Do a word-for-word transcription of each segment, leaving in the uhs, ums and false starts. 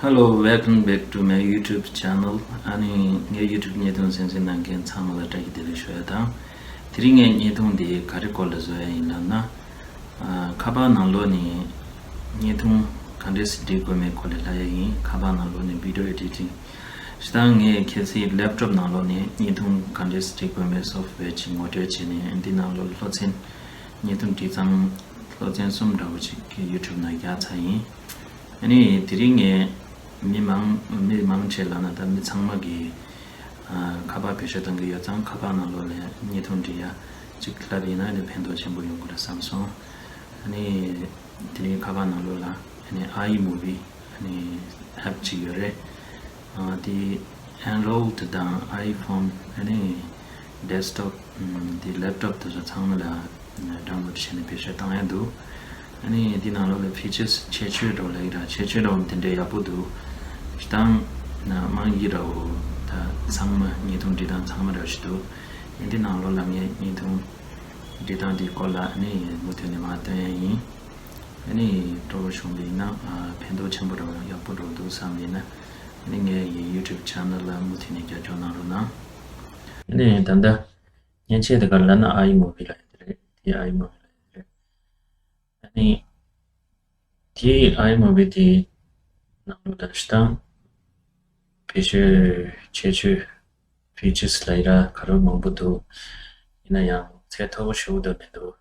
Hello, welcome back to my YouTube channel. ཨ་ནི་ངའི་YouTube་བརྙན་ཐུང་གསན་གཟིགས་གནང་མཁན་ཚང་མ་ལ་བཀྲ་ཤིས་བདེ་ལེགས་ཞུ་ཡ་དང་། དེ་རིང་ངའི་བརྙན་ཐུང་འདི་ག་རེ་སྐོར་ལ་བཟོ་ཡ་ཡིན་ལབ་ན། ཨ། ཁ་པར་ནང་ལོགས་ནས་བརྙན་ཐུང་ག་འདྲས་སེ་སྒྲིག་དགོས་མེད་སྐོར་ལ་ལབ་ཡ་ཡིན། ཁ་པར་ནང་ལོགས་ནས་video editing། སྤྱིར་བཏང་ངས་གལ་སྲིད་laptop་ནང་ལོགས་ནས་བརྙན་ཐུང་ག་འདྲས་སེ་སྒྲིག་དགོས་མེད་software་ཅིག་ངོ་སྤྲོད་བྱས་ནས། འདི་ནང་ལོགས་སློབ་ཚན་བརྙན་ཐུང་སྒྲིག་སྟངས་སློབ་ཚན་གསུམ་འདྲ་བོ་ཅིག་YouTube་ནང་བརྒྱབ་ཚར་ཡིན། ཨ་ནི་དེ་རིང་ངས་མི་མང་མི་མང་ཆེ་ལབ་ན་ད་མི་ཚང་མ་གིས་ཨ་ཁ་པར་བེད་སྤྱོད་གཏོང་གི་ཡོད་ཙང་། ཁ་པར་ནང་ལོགས་ལ་བརྙན་ཐུང་འབྲི་ཡ་གཅིག་བསླབས་ཡིན་ན་ཨ་ནི་ཕན་ཐོགས་ཆེན་པོ་ཡོང་གི་རེད་བསམ་སོང་། ཨ་ནི་དེ་རིང་ཁ་པར་ནང་ལོགས་ལ་ཨ་ནི་iMovie་ཨ་ནི་app་གཅིག་ཡོད་རེད། ཨ་དེ་Android་དང་iPhone་ཨ་ནི་desktop་ཨམ་དེ་laptop་དེ་ཚོ་ཚང་མ་ལ་download་བྱས་ནས་བེད་སྤྱོད་བཏང་ཡ་འདུག་ཨ་ནི་འདི་ནང་ལོགས་ལ་features་ཁྱད་ཆོས་འདྲ་བོ་ལབ་ཀྱི་ར། ཁྱད་ཆོས་འདྲ་བོ་དེ་འདྲའི་ཡག་པོ་འདུག་སྤྱིར་བཏང་ན་དམངས་ཡིག་འདྲ་བོ་ད་ཚང་མ་བརྙན་ཐུང་འབྲི་སྟངས་ཚང་མ་འདྲ་བོ་ཞིག་འདུག་ཨ་ནི་འདི་ནང་ལོགས་ལ་ངས་བརྙན་ཐུང་འབྲི་སྟངས་དེའི་སྐོར་ལ་ཨ་ནི་མུ་མཐུད་ནས་མར་སྟོན་ཡ་ཡིན། ཨ་ནི་སྤྲོ་བོ་བྱུང་བ་ཡིན་ན་ཨ་ཕན་ཐོགས་ཆེན་པོ་འདྲ་བོ་ཡག་པོ་འདྲ་བོ་འདུག་བསམ་པ་ཡིན་ན། ཨ་ནི་ངའི་ཡི་YouTube channel་ལ་མུ་མཐུད་ནས་རྒྱབ་སྐྱོར་གནང་རོགས་གནང་། ཨ་ནི་ད་ལྟ་མཉེན་ཆས་དེ་ག་ལབ་ན་iMovie་ལབ་ཡ་དེ་རེད། དེ་iMovie་ལབ་ཡ་དེ་རེད། ཨ་ནི་དེ་iMovie་དེ་ནང་ལོགས་ལ་སྤྱིར་བཏང་བེད་སྤྱོད་ཁྱད་ཆོས་features་ལབ་ཡ་ག་རེ་མང་པོ་འདུག་ཡིན་ན་ཡང་ཚད་མཐོ་པོ་ཞེ་པོ་འདུག་མི་འདུག་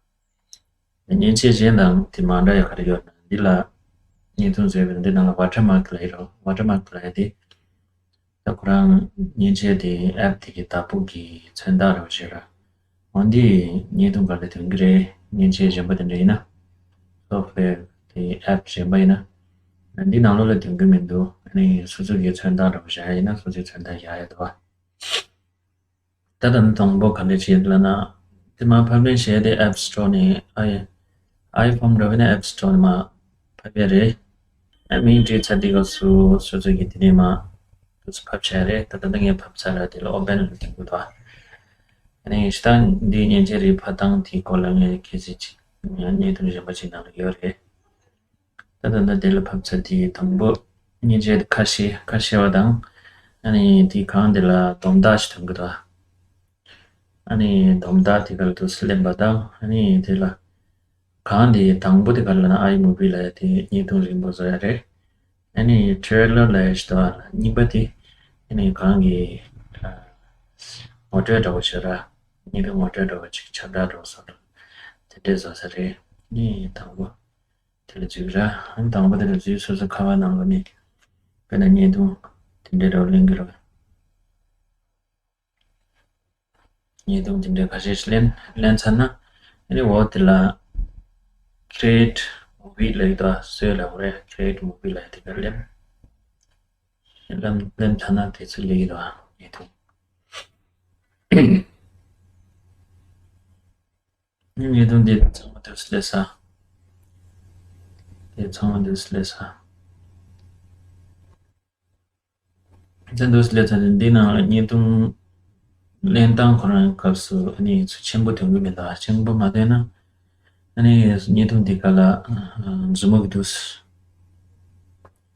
མཉེན་ཆས་གཞན་དང་དེ་མ་འདྲ་ཡ་ག་རེ་ཡོད་ན། འདི་ལ་བརྙན་ཐུང་བཟོས་པའི་འདི་ནང་ལ་watermark་ལབ་ཡ་རེད། watermark་ལབ་ཡ་དེ་ད་ཁོ་རང་མཉེན་ཆས་དེ་app་དེ་གི་བདག་པོ་གི་མཚོན་རྟགས་རེད་པ་ཞེ་ར། འོ་འདི་བརྙན་ཐུང་སྒང་ལ་ཐོན་གྱི་རེད། མཉེན་ཆས་གཞན་པ་དེ་འདྲ་ཡིན་ན། software་དེ་app་གཞན་པ་ཡིན་ན། འདི་ནང་ལོགས་ལ་ཐོན་གྱི་མི་འདུག་ཨ་ནི་སོ་སོ་གི་མཚོན་རྟགས་འདྲ་པོ་བཞག་ཡ་ཡིན་ན་སོ་སོའི་མཚོན་རྟགས་བཞག་ཡ་འདུག་པ། ད་ལྟ་ནི་དང་པོ་ག་འདྲ་བྱེད་ལབ་ན། དེ་མ་ཕབ་ལེན་བྱས་ཏེ་App Store་ནས་ཨའི་iPhone་འདྲ་བས་ན་App Store་ནས་མར་ཕབ་ཡ་རེད། ཨ་མིང་བྲིས་ཚར་དུས་སྐབས་སུ་སོ་སོ་གི་དེ་ནས་མར་དུས་སུ་ཕབ་བྱ་ཡ་རེད། ད་ལྟ་ངས་ཕབ་ཚར་ར། དེ་ལ་Open་ལ་ཐིམ་དགོས་འདུག་ཨ་ནི་ཤི་ཏང་འདིའི་མཉེན་ཆས་རིགས་ཕབ་སྟངས་དེའི་སྐོར་ལ་ངས་གལ་སྲིད་ཅིག་བརྙན་ཐུང་གཞན་པ་ཅིག་ནང་ལ་ཡོད་རེད། ད་ད་ལྟ་དེ་ལ་ཕབ་ཚར་དེའི་དང་པོ་མཉེན་ཆས་ཁ་ཕྱེ་ཁ་ཕྱེ་བ་དང་། ཨ་ནི་དེའི་སྒང་དེ་ལ་སྡོམ་རྟགས་ཤིག་ཐོན་གི་འདུག་ཨ་ནི་སྡོམ་རྟགས་དེ་ག་ལ་དུས་སུ་ལེན་པ་དང་། ཨ་ནི་དེ་ལ་སྒང་དེའི་དང་པོ་དེ་ག་ལ་ན་iMovie་ལབ་ཡ་དེ་བརྙན་ཐུང་རིང་པོ་བཟོ་ཡ་རེད། ཨ་ནི་Trailer་ལབ་ཡ་ཞིག་འདུག་ཨ། གཉིས་པ་དེ་ཨ་ནི་སྒང་གི་ཨ་ངོ་སྤྲོད་འདྲ་བོ་ཞིག་ར། བརྙན་ཐུང་ངོ་སྤྲོད་འདྲ་བོ་ཅིག་ཁྱབ་བསྒྲགས་འདྲ་བོ་བཟོ་འདྲ་དེ་འདྲས་བཟོ་ས་རེད། ཨ་ནི་དང་པོ་དེ་ལ་འཛུལ་ར། ཨ་ནི་དང་པོ་དེ་ལ་འཛུལ། སོ་སོ་ཁ་པར་ནང་ལོགས་ནས་དཔེར་ན་བརྙན་ཐུང་དེ་འདྲའི་འདྲ་བོ་ལེན་གི་རེད། བརྙན་ཐུང་དེ་འདྲའི་ཁ་ཤས་ཤིག་ལེན་ལེན་ཚར་ན། ཨ་ནི་འོག་དེ་ལ་Create Movie་ལབ་ཀྱི་འདུག་བཟོས་ལབ་དགོས་རེད། Create Movie་ལབ་ཡ་དེ་ག་ལེན་ལེན་ལེན་ཚར་ན་དེ་ཚོ་སླེབས་ཀྱི་འདུག་བརྙན་ཐུང་། ངས་དོན་འདི་ཚང་མ་དུས་སུ་ལས་ས། དེ་ཚང་མ་དུས་སུ་ལས་ས། དེ་དུས་སུ་ལས་ས་དེ་འདི་ནང་ལ་བརྙན་ཐུང་ལེན་སྟངས་ཁོ་རང་སྐབས་སུ་ཨ་ནི་ཚུལ་ཆེན་པོ་ཐོན་གི་མེད་ད། ཆེན་པོ་མ་ཐོན་ན་ཨ་ནི་བརྙན་ཐུང་འདི་ག་ལ་མཛུབ་མོ་གི་དུས་སུ།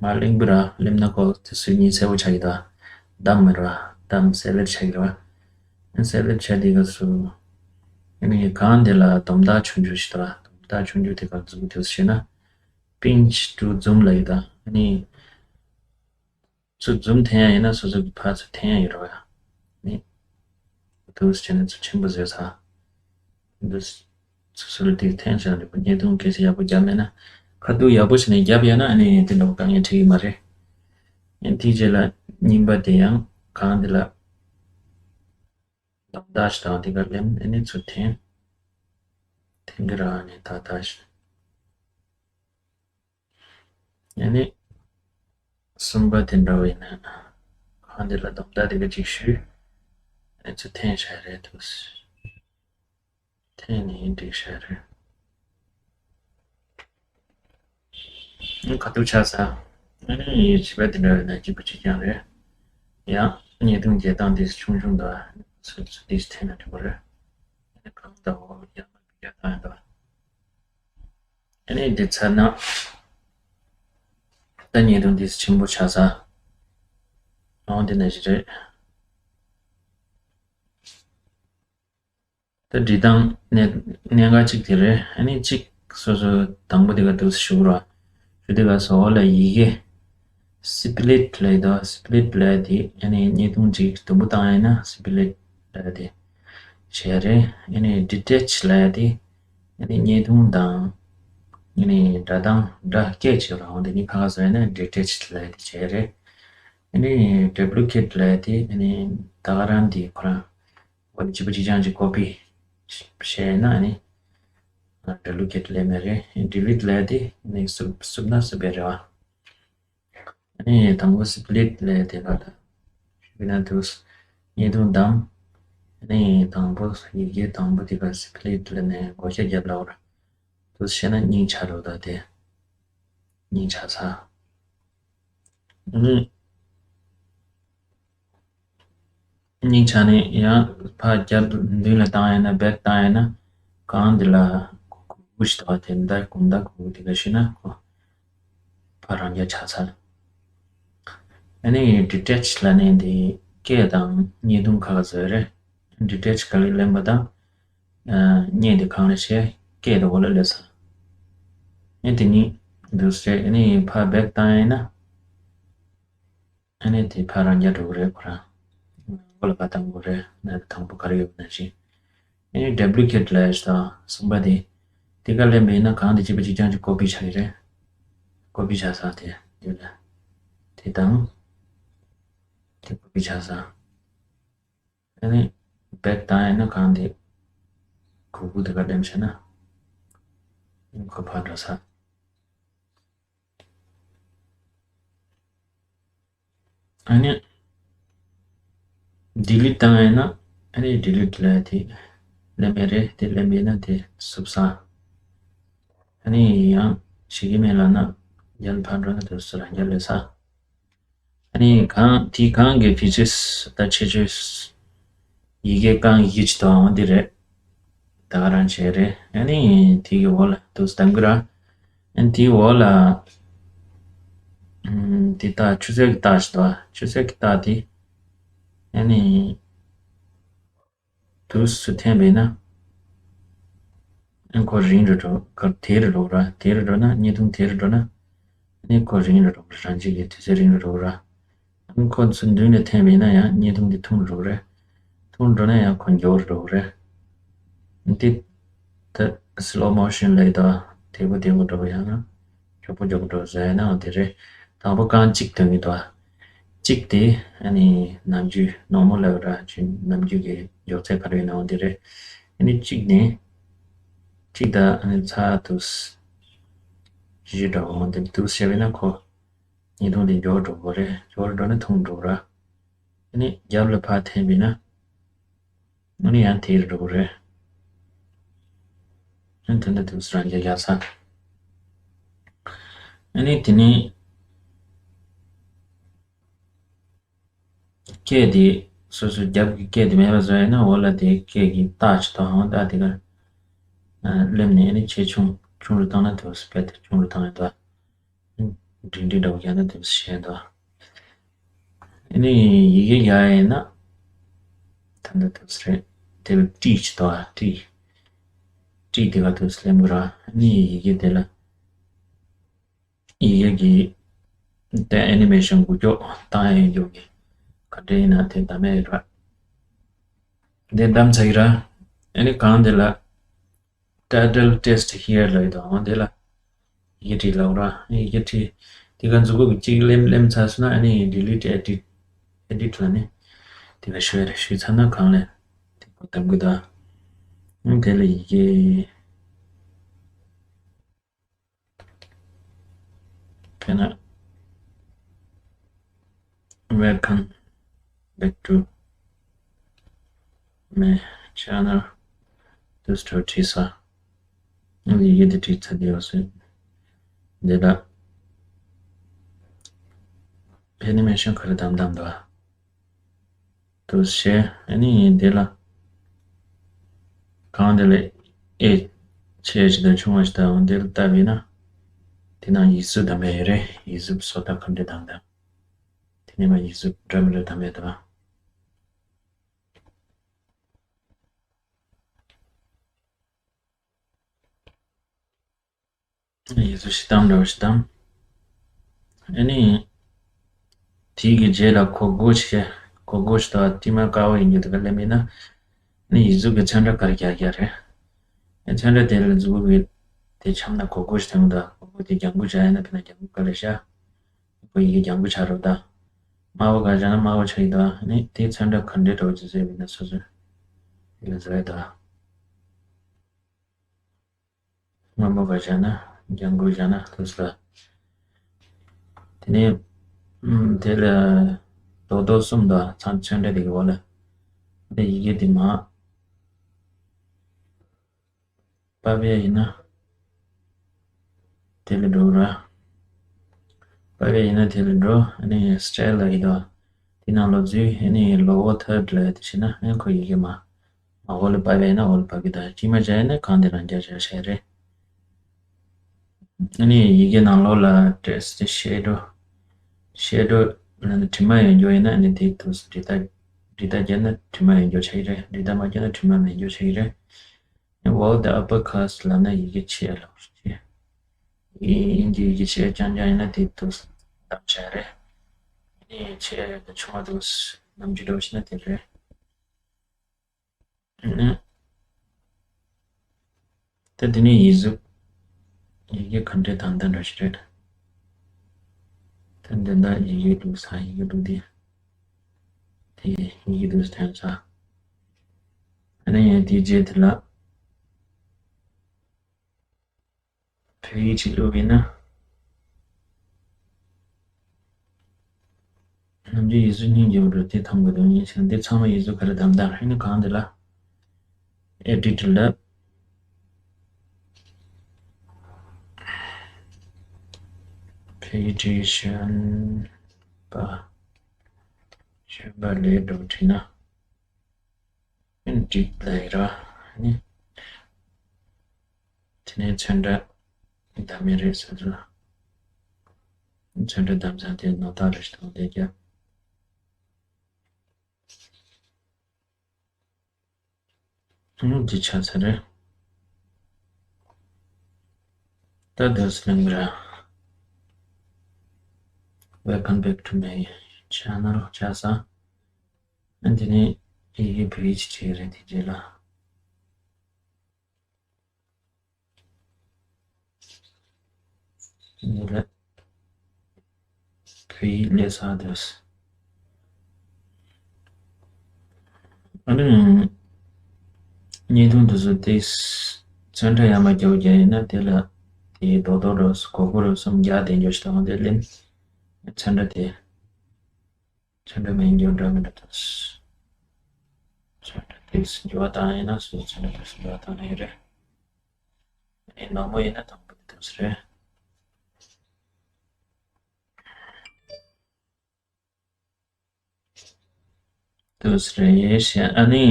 མ་གླིང་བུ་ར་སླེབས་ན་ཁོ་དེ་སུ་གཉིས་གསལ་པོ་ཆགས་ཀྱི་འདུག་བདམས་མི་ར་བདམས་སེ་ལེག་ཆགས་ཀྱི་ར། ཨ་སེ་ལེག་བྱས་དེ་ག་སུ། ཨ་ནི་སྒང་དེ་ལ་སྡོམ་རྟགས་ཆུང་ཆུང་ཞིག་འདུག་སྡོམ་རྟགས་ཆུང་ཆུང་དེ་ག་འཛུགས་དུས་ཤེ་ན། Pinch to zoom་ལབ་ཀྱི་འདུག་ཨ་ནི་ཚུར་zoom་འཐེན་ཡ་ཡིན་ན་སོ་སོ་གི་ཕར་ཚུར་འཐེན་ཡ་ཡོད་ར་བ། ཨ་ནི་དུས་ཆེན་ཚུལ་ཆེན་པོ་བཟོས་ཚར། འདི་སོ་སོ་ལ་དེ་འཐེན་བྱས་ན་འགྲིག་པ། བརྙན་ཐུང་གལ་སྲིད་ཡག་པོ་བརྒྱབ་མེད་ན། ཁ་ཐུག་ཡག་པོ་བྱས་ནས་བརྒྱབ་ཡོད་ན་ཨ་ནི་དེ་འདྲ་བོ་དཀའ་ངལ་འཕྲད་ཀྱི་མ་རེད། ཨ་ནི་དེའི་རྗེས་ལ་རྙིང་པ་དེ་ཡང་སྒང་དེ་ལ་སྡོམ་རྟགས་ཤིག་དང་དེ་ག་ལེན། ཨ་ནི་ཚུར་འཐེན། འཐེན་གྱི་ར། ཨ་ནི་ཏག་ཏག་ཞིག་ཨ་ནི་གསུམ་པ་དེ་འདྲ་བ་ཡིན་ན། སྒང་དེ་ལ་སྡོམ་རྟགས་དེ་ག་ཅིག་གཞུས། ཨ་ནི་ཚུར་འཐེན་བྱས་རེད་འདུག་འཐེན་ནས་འགྲིག་བྱས་རེད། ཨ་ནི་ཁ་ཐུག་ཆགས་ས། ཨ་ནི་བྱིས་པ་དེ་འདྲ་བ་ཡིན་ན་སྐྱིད་པོ་ཅིག་ཀྱང་རེད། ཡང་བརྙན་ཐུང་རྒྱག་སྟངས་དེ་ཆུང་ཆུང་འདུག་ཚུར་ཚུར་དེ་འཐེན་ན་འགྲིག་པ་རེད། ཨ་ནི་གང་ལྟ་བུ་ཡང་མ་རྒྱག་སྟངས་ཡིན་འདུག་ཨ་ནི་འདི་ཚར་ན། ད་བརྙན་ཐུང་འདི་ཆེན་པོ་ཆགས་ས། འོ་འདི་ནས་ཞིག་རེད། ད་འབྲི་སྟངས་གནད་གནད་འགག་གཅིག་དེ་རེད། ཨ་ནི་གཅིག་སོ་སོ་དང་པོ་དེ་ག་འདུག་ཞུ་རོགས། ཞུ་དེ་ག་སོ་ལ་ཡི་གེ་split ལབ་དོ། split ལབ་དེ་ཨ་ནི་བརྙན་ཐུང་གཅིག་དུམ་བུ་བཏང་ཡིན་ན་split ལབ་དེ་བྱས་རེད། ཨ་ནི་detach ལབ་དེ་ཨ་ནི་བརྙན་ཐུང་དང་ཨ་ནི་སྒྲ་གདངས་སྒྲ་སྐད་བྱེད་རོགས། འོ་དེ་གཉིས་ཁ་ཁ་བཟོས་ཡིན་ན་detach ལབ་དེ་བྱས་རེད། ཨ་ནི་duplicate ལབ་དེ་ཨ་ནི་ད་ག་རང་དེ་ཁོ་རང་འོ་ནི་གཅིག་པ་གཅིག་རྐྱང་གཅིག་copy བྱས་ན་ཨ་ནི་duplicate ལབ་མེད་རེད། delete ལབ་དེ་ཨ་ནི་སུབ་སུབ་ན་སུབ་པའི་རེད་བ། ཨ་ནི་དང་པོ་split ལབ་དེ་ག་ད་ཞུས་ན་དུས་བརྙན་ཐུང་བདམས། ཨ་ནི་དང་པོ་ཡི་གེ་དང་པོ་དེ་ག་split ལབ་ནས་བགོ་བཤའ་རྒྱབ་ལ་བར་དུས་བཤད་ན་སྙིང་ཆ་རོ་ད་དེ་སྙིང་ཆ་ས། ཨ་ནི་སྙིང་ཆ་ནི་ཡང་ཕར་རྒྱབ་མདུན་ལ་བཏང་ཡ་ན་back བཏང་ཡ་ན་གང་འདི་ལ་གུག་གུག་ཞིག་དོ་དེ་འདར་གུང་འདར་གུག་གུག་དེ་ག་ཤི་ན་ཁོ་ཕར་རང་རྒྱ་ཆ་ཚར། ཨ་ནི་detach ལ་ནི་འདི་སྐད་དང་བརྙན་ཐུང་ཁ་ཁ་བཟོས་རེད། detach ག་ལེ་ལེན་པ་དང་བརྙན་དེ་གང་ལ་བྱས་སྐད་དེ་འོག་ལ་སླེབས་ས། ཨ་ནི་དེ་ནི་འདུག་སེ་ཨ་ནི་ཕར་back བཏང་ཡ་ན། ཨ་ནི་དེ་ཕར་རང་རྒྱ་འགྲོ་གི་རེད་ཁོ་རང་། མགོ་ལ་ཕར་བཏང་དགོས་རེད་ན་དང་པོ་ག་རེ་ཡོད་ན་ཞིག་ཨ་ནི་duplicate ལབ་ཡ་ཞིག་དང་གསུམ་པ་དེ། དེ་ག་ལེན་པ་ཡིན་ན་གང་དེ་གཅིག་པ་གཅིག་རྐྱང་གཅིག་copy ཆགས་ཀྱི་རེད། copy ཆགས་ས་དེ་དེ་ལ། དེ་དང་། དེ་copy ཆགས་ས། ཨ་ནི་back བཏང་ཡ་ན་གང་དེ་གུག་གུག་དེ་ག་ལེན་བྱས་ན་ཁོ་ཕར་འགྲོ་ས། ཨ་ནི་delete བཏང་ཡིན་ན་ཨ་ནི་delete ལབ་དེ་ལེན་པ་རེད། དེ་ལེན་པ་ཡིན་ན་དེ་སུབ་ས། ཨ་ནི་ཡང་བྱེད་ཀྱི་མེད་ལབ་ན་རྒྱབ་ལ་ཕར་འགྲོ་ན་དེ་སུ་རང་རྒྱབ་ལ་ས། ཨ་ནི་གང་དེ་གང་གི་features ད་ཁྱད་ཆོས་ཡི་གེ་གང་ཡི་གེ་ཅི་དང་འོང་འདི་རེད། ད་ག་རང་བྱས་རེད། ཨ་ནི་དེ་གི་འོག་ལ་དུ་སྟངས་ཀི་ར། ཨ་ནི་དེའི་འོག་ལ་ཨམ་དེ་ལྟ་ཆུ་ཚོད་ཀྱི་རྟགས་ཤིག་འདུག་ཆུ་ཚོད་ཀྱི་རྟགས་དེ་ཨ་ནི་དུས་སུ་འཐེན་པས་ན་ཨ་ཁོ་རིང་རུ་འགྲོ་གར་དེ་རུ་འགྲོ་ར། དེ་རུ་འགྲོ་ན་བརྙན་ཐུང་དེ་རུ་འགྲོ་ན་ཨ་ནི་ཁོ་རིང་རུ་འགྲོ་རང་བཞིན་གྱི་དུས་ཚོད་རིང་རུ་འགྲོ་ར། ཨ་ནི་ཁོ་ཚོ་མདུན་ལ་འཐེན་པས་ན་ཡང་བརྙན་ཐུང་འདི་ཐུང་རུ་འགྲོ་རེད། ཐུང་འགྲོ་ན་ཡང་ཁོ་མགྱོགས་རུ་འགྲོ་གི་རེད། འདི་ད་slow motion ལབ་ཡོད་དོ། དལ་པོ་དལ་པོ་འགྲོ་བ་ཡང་ན་མགྱོགས་པོ་མགྱོགས་པོ་འགྲོ་ཟེར་ན་འོ་དེ་རེད། དང་པོ་རྐང་གཅིག་སྟོན་གྱི་འདུག་གཅིག་དེ་ཨ་ནི་ནམ་རྒྱུན་normal ལབ་ར་ཅིག་ནམ་རྒྱུན་གྱི་མགྱོགས་ཚད་ག་རེ་ཡིན་ན་འོ་དེ་རེད། ཨ་ནི་གཅིག་ནི་གཅིག་ད་ཨ་ནི་ཚ་དུས་བཞི་འདྲ་བོ་འོ་དེ་དུས་བཤད་པས་ན་ཁོ་བརྙན་ཐུང་དེ་མགྱོགས་འགྲོ་གི་རེད། མགྱོགས་འགྲོ་ནས་ཐུང་འགྲོ་ར། ཨ་ནི་རྒྱབ་ལ་ཕར་འཐེན་པས་ན། ཨ་ནི་ཡང་དེ་རུ་འགྲོ་གི་རེད། ཨ་ནི་དེ་འདྲ་དུས་སུ་རང་རྒྱལ་རྒྱག་ས། ཨ་ནི་དེ་ནི་སྐད་དེ་སོ་སོ་རྒྱབ་ཀྱི་སྐད་དེ་མེད་པ་བཟོ་ཡ་ན་འོག་ལ་དེ་སྐད་ཀྱི་རྟགས་ཅིག་དང་རྟགས་དེ་ག་སླེབས་ནས་ཨ་ནི་ཆེ་ཆུང་ཆུང་རུ་བཏང་ན་དུས་སུ་སྐད་དེ་ཆུང་རུ་བཏང་ཡ་འདུག་འབྲིང་འབྲིང་འདྲ་བོ་རྒྱག་ན་དེ་བཤད་འདུག་ཨ་ནི་ཡི་གེ་རྒྱག་ཡིན་ན། ད་ལྟ་དེ་རེད། དེ་ལ་ཏྲི་ཅི་དོ་ཨ་ཏྲི། ཏྲི་དེ་ག་དེ་སླེབས་གི་ར། ཨ་ནི་ཡི་གེ་དེ་ལ་ཡི་གེ་གི་དེ་animation འགུལ་སྐྱོད་བཏང་ཡ་ཡོད་གི། ག་འདྲ་ཡིན་ན་དེ་བདམས་ཡ་ཡོད་ར། དེ་བདམས་ཚར་གི་ར། ཨ་ནི་གང་དེ་ལ། Title test here ལབ་ཡོད་དོ། འོ་དེ་ལ་ཡི་གེ་བྲིས་ལབ་ར། ཡི་གེ་བྲིས། དེ་ག་མཛུབ་གུ་གཅིག་ལེམ་ལེམ་ཚར་སོང་ན་ཨ་ནི་delete edit edit ལ་ནི་དེ་ག་ཞུ་ཡ་རེད། ཞུས་ཚར་ན་གང་ལས་དེ་གོ་གདམ་གི་དོ། འོ་དེ་ལ་ཡི་གེ་དཔེར་ན། Welcome back to my channel. This to teaser. ཡི་གེ་འདི་བྲིས་ཚར་དུས་སུ་འདི་ལ་animation ག་རེ་བདམས་བདམས་འདུག་དུ་བྱས། ཨ་ནི་འདི་ལ་གང་འདི་ལ་ཨེ་ཆེ་ཞིག་དང་ཆུང་བ་ཞིག་དང་འདི་ལ་བཏབ་ཡིན་ན། དེ་ནང་ཡིག་གཟུགས་བདམས་ཡས་རེད། ཡིག་གཟུགས་བཟོ་ལྟ་ག་འདྲ་བདམས་དང་། དེ་ནས་མ་ཡིག་གཟུགས་འདྲ་མི་འདྲ་བདམས་ཡས་དང་། ཡིག་གཟུགས་ཤིག་བདམས་འདྲ་བོ་ཞིག་བདམས། ཨ་ནི། དེའི་གི་རྗེས་ལ་གོ་དགོས་ཤིག་གོ་དགོས་ཤིག་དང་དྲི་མ་དཀར་པོ་ཡིན་རྒྱུ་དེ་ག་ལེན་མིན་ན། ཨ་ནི་ཡིག་གཟུགས་ཀྱི་ཚོན་ཁྲ་ག་རེ་རྒྱག་རྒྱག་རེད། ཨ་ཚོན་ཁྲ་དེ་ལ་མཛུབ་གུ་གི་དེ་འཆམ་ན་གོ་དགོས་ཤིག་དང་གོ་དགོས་དེ་ལྗང་གུ་བྱ་ཡིན་ན་དཔེར་ན་ལྗང་གུ་ག་ལེ་ཤ། ཁོ་ཡི་གེ་ལྗང་གུ་ཆགས་རོགས་དང་། དམར་པོ་ག་བྱ་ན་དམར་པོ་ཆགས་ཡིན་དང་ཨ་ནི་དེའི་ཚོན་ཁྲ་ག་འདྲའི་འདྲ་བོ་ཅིག་བཟོས་པ་ཡིན་ན་སོ་སོས་དེ་ལ་བཟོ་ཡས་དང་། སྔོན་པོ་ག་བྱས་ན་ལྗང་གུ་བྱས་ན་ཐུགས་ལ། དེ་ནས་ཨམ་དེ་ལ་རྡོག་རྡོག་གསུམ་དང་ཚང་ཚོན་ཁྲ་དེ་གི་འོག་ལ་འདི་ཡི་གེ་དེ་མར་ཕབ་ཡས་ཡིན་ན་དེ་ལ་འགྲོ་ར། ཕབ་ཡས་ཡིན་ན་དེ་ལ་འགྲོ། ཨ་ནི་སི་ཊལ་ལ་ཡི་དོ། དེ་ནང་ལོགས་ཚུད་ཨ་ནི་ལོ་ཝར་ཐར་ཌི་ལ་དེ་བྱས་ན་ཨ་ནི་ཁོ་ཡི་གེ་མར། མར་འོག་ལ་ཕབ་ཡས་ན་འོག་ལ་ཕབ་ཀྱི་དང་དཀྱིལ་མ་བྱས་ན་གང་དེ་རང་རྒྱ་བྱས་བྱས་རེད། ཨ་ནི་ཡི་གེ་ནང་ལོགས་ལ་ཊེག་སི་ཊི་ཤེ་ཌོ། ཤེ་ཌོ་ལ་ནི་དྲི་མ་ཡོད་རྒྱུ་ཡིན་ན་ཨ་ནི་དེ་ཐུགས་སུ་འབྲི་རྟགས། འབྲི་རྟགས་བརྒྱབ་ན་དྲི་མ་ཡོད་རྒྱུ་ཆགས་ཀྱི་རེད། འབྲི་རྟགས་མ་བརྒྱབ་ན་དྲི་མ་མེད་རྒྱུ་ཆགས་ཀྱི་རེད། ཨ་ནི་ཝར་ཌི་ཨ་པར་ཀེ་སི་ལབ་ན་ཡི་གེ་ཆེ་ལབ་རེད། ཡིན་གྱི་ཡི་གེ་ཆེ་རྐྱང་རྐྱང་ཡིན་ན་དེ་ཐུགས་སུ་བདམས་བྱས་རེད། ཨ་ནི་ཆེ་དང་ཆུང་བ་དུ་ནམ་རྒྱུན་འདྲ་བོ་ཞིག་ན་དེ་རེད། ད་དེ་ནས་ཡིག་གཟུགས། ཡི་གེ་ག་འདྲས་དང་འདི་འདྲ་ཞིག་རེད། ད་འདི་འདྲ་ཡི་གེ་འདུག་ས་ཡི་གེ་འདུག་དེ། དེ་ཡི་གེ་འདུག་ས་ཐོན་ས། ཨ་ནི་ཡང་དེའི་རྗེས་དེ་ལ། བོད་ཡིག་ཅིག་བླུགས་པས་ན། ནམ་རྒྱུན་ཡིག་གཟུགས་སྙིང་རྗེ་པོ་འདྲ་དེ་མཐོང་གི་འདུག་ཉིན་ཞིག་འདི་ཚང་མ་ཡིག་གཟུགས་ག་རེ་བདམས་བདམས་ཧེ་ནི་གང་དེ་ལ། ཨེ་ཌི་ཊར་ལ། བོད་ཡིག་བྲིས་གཞོན་པ། གཞོན་པ་ལས་འགྲོ་བྲིས་ན། འགྲིག་ལེ་ར། ནི། དེ་ནས་ཚོན་ཁྲ་བདམས་མེད་རེད་ཟེར་ཚོ། ཚོན་ཁྲ་བདམས་ཚར་དེ་ནོར་ཐག་རེ་ཞིག་དང་ལས་རྒྱབ། ནུབ་ཀྱི་ཆ་ཚ་རེད། ད་དུ་སླེབས་ར། Welcome back to my channel ཆ་ས། ཨ་འདི་ནས་ཡི་གེ་བོད་ཡིག་ཅིག་བྲིས་རེད་དེ་རྗེས་ལ། འདི་ལ་བོད་ཡིག་ལས་ས་དུས། ཨ་ནི། བརྙན་ཐུང་དུ་བཟོ་སྟེ། ཚོན་ཁྲ་ཡར་མར་རྒྱག་རྒྱག་ཡིན་ན་དེ་ལ། དེའི་རྡོག་རྡོག་རོ་སོ་གོ་གོ་རོ་གསུམ་རྒྱག་དེ་འཇོག་ཞིག་དང་དེ་ལེན། ཚོན་ཁྲ་དེ། ཚོན་ཁྲ་མེད་འགྱུར་འདྲ་མི་འདྲ་དང་། ཚོན་ཁྲ་དེ་འགྱུར་བ་བཏང་ཡིན་ན་སུ་ཚོན་ཁྲ་དེ་འགྱུར་བ་བཏང་ན་ཡོད་རེད། ཨེ་ནག་མོ་ཡིན་ན་དང་པོ་དེ་དུས་རེད། དུས་རེད་ཞེས་ཨ་ནི།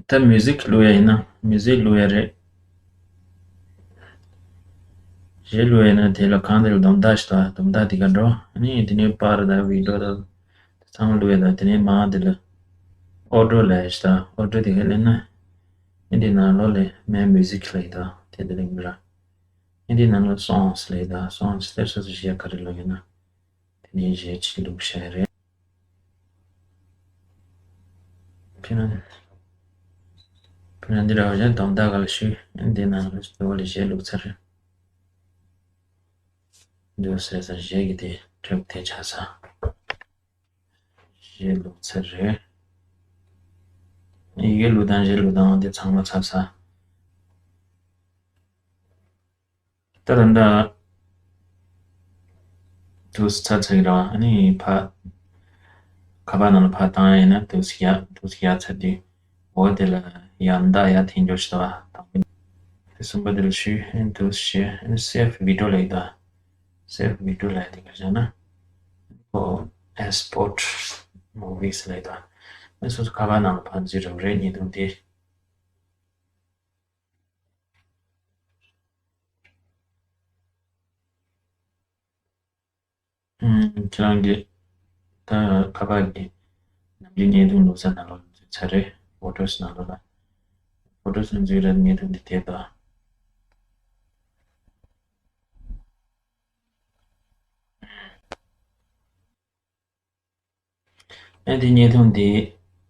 ད་མིའུ་ཟིག་བླུག་ཡ་ཡིན་ན་མིའུ་ཟིག་བླུག་ཡ་རེད། གཞས་བླུག་ཡ་ཡིན་ན་དེ་ལ་གང་དེ་ལ་སྡོམ་རྟགས་ཤིག་དང་སྡོམ་རྟགས་དེ་ག་འགྲོ། ཨ་ནི་དེ་ནས་པར་དང་བི་ཌིའོ་དང་དེ་ཚང་མ་བླུག་ཡ་དང་དེ་ནས་མ་དེ་ལ་ཨོ་ཌིའོ་ལབ་ཡ་ཞིག་དང་ཨོ་ཌིའོ་དེ་ག་ལེན་ན། ཨ་ནི་དེ་ནང་ལོགས་ལ་མའི་མིའུ་ཟིག་ལབ་ཡ་དང་དེ་དེ་ལེན་གི་ར། ཨ་ནི་དེ་ནང་ལོགས་སོང་སི་ལབ་ཡ་དང་སོང་སི་དེ་སོ་སོ་གཞས་ག་རེ་བླུག་ཡིན་ན། དེ་ནས་གཞས་ཅིག་བླུགས་བྱས་རེད། ཕི་ན། ཕི་ན་འདི་འདྲ་བ་གཞན་སྡོམ་རྟགས་ག་ལ་ཞུས་འདི་ནང་ལ་འདི་བ་ལ་གཞས་བླུགས་ཚར་རེད། འདི་བ་ཟེར་ས་གཞས་ཀྱི་དེ་ཁྲིད་དེ་ཆགས་ས། གཞས་བླུགས་ཚར་རེད། ཡི་གེ་བླུགས་དང་གཞས་བླུགས་དང་འདི་ཚང་མ་ཚར་ས། ད་ད་ལྟ་དུས་ཚ་ཚ་གི་ར་ཨ་ནི་ཕ། ཁ་པར་ནང་ལ་ཕ་བཏང་ཡ་ཡིན་ན་དུས་ཡ་དུས་ཡ་ཚ་དུས་འོ་དེ་ལ་ཡ་མདའ་ཡ་འཐེན་འཇོག་ཞིག་དང་དང་དེ་གསུམ་པ་དེ་ལ་ཞུས་ཨ་ནི་དུས་ཞེ་ཨ་ནི་སེབ་བི་ཌིའོ་ལ་ཡི་དང་སེབ་བི་ཌིའོ་ལ་ཡི་དེ་ག་བྱས་ན་ཁོ་ཨེག་སི་པོར་མུ་ཝིས་ལ་ཡི་དང་ ཨ་སོ་སོ་ཁ་པར་ནང་ལ་ཕར་འཛུལ་རོགས་རེད། བརྙན་ཐུང་དེ། ཁྱེད་རང་གི་ད་ཁ་པར་གྱི་ནམ་རྒྱུན་བརྙན་ཐུང་བླུག་ས་ནང་ལོགས་ཚར་རེད། ཕོ་ཊོས་ནང་ལོགས་ལ། ཕོ་ཊོས་ནང་འཛུལ་ར་བརྙན་ཐུང་འདི་དེབ་དང་། ཨ་དེ་བརྙན་ཐུང་འདི་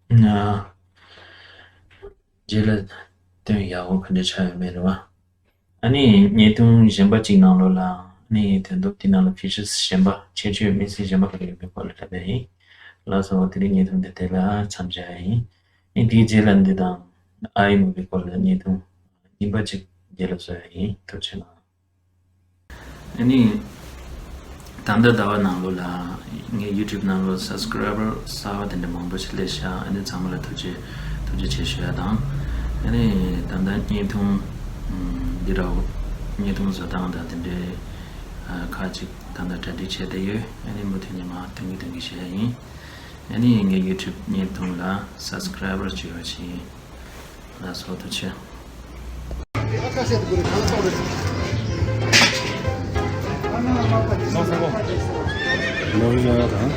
ན་རྗེས་ལ་སྟོན་ཡག་པོ་ག་འདྲ་ཆགས་ཡོད་མེད་རེད་བ། ཨ་ནི་བརྙན་ཐུང་གཞན་པ་གཅིག་ནང་ལོགས་ལ་ཨ་ནི་དོན་དུ་དེ་ནང་ལ་ཕི་ཅར་གཞན་པ་ཁྱད་ཆོས་དམིགས་བསལ་གཞན་པ་ག་རེ་ཡོད་མེད་སྐོར་ལ་ལབ་པ་ཡིན། ལགས་སོ། དེ་རིང་བརྙན་ཐུང་འདི་དེ་ལ་མཚམས་བཞག་ཡིན། ཨ་དེའི་རྗེས་ལ་འདི་དང་ཨའི་མུ་བི་སྐོར་ལ་བརྙན་ཐུང་རྙིང་པ་གཅིག་རྗེས་ལ་བཟོ་ཡ་ཡིན། ཐུགས་རྗེ་གནང་། ཨ་ནི། ད་ལྟ་ཟླ་བ་ནང་ལོགས་ལ་ངའི་ཡུ་ཊུབ་ནང་ལོགས་སབ་སི་ཀ་རའི་བར་གསར་པ་དེ་འདྲ་མང་པོ་ཞིག་སླེབས་ཤག་ཨ་ནི་ཚང་མ་ལ་ཐུགས་རྗེ་ཐུགས་རྗེ་ཆེ་ཞུ་ཡ་དང་། ཨ་ནི་ད་ལྟ་བརྙན་ཐུང་འདི་འདྲ་བོ་བརྙན་ཐུང་བཟོ་སྟངས་དང་དེ་འདྲའི་ཁག་ཅིག་ད་ལྟ་གྲ་སྒྲིག་བྱས་བསྡད་ཡོད། ཨ་ནི་མུ་མཐུད་ནས་མར་སྟོན་གི་སྟོན་གི་བྱེད་ཡ་ཡིན། ཨ་ནི་ངའི་ཡུ་ཊུབ་བརྙན་ཐུང་ལ་སབ་སི་ཀ་རའི་བར་བྱེད་རོགས་བྱེད། ལགས་སོ། ཐུགས་རྗེ་ཆེ། ནོར་ཡ་དང་།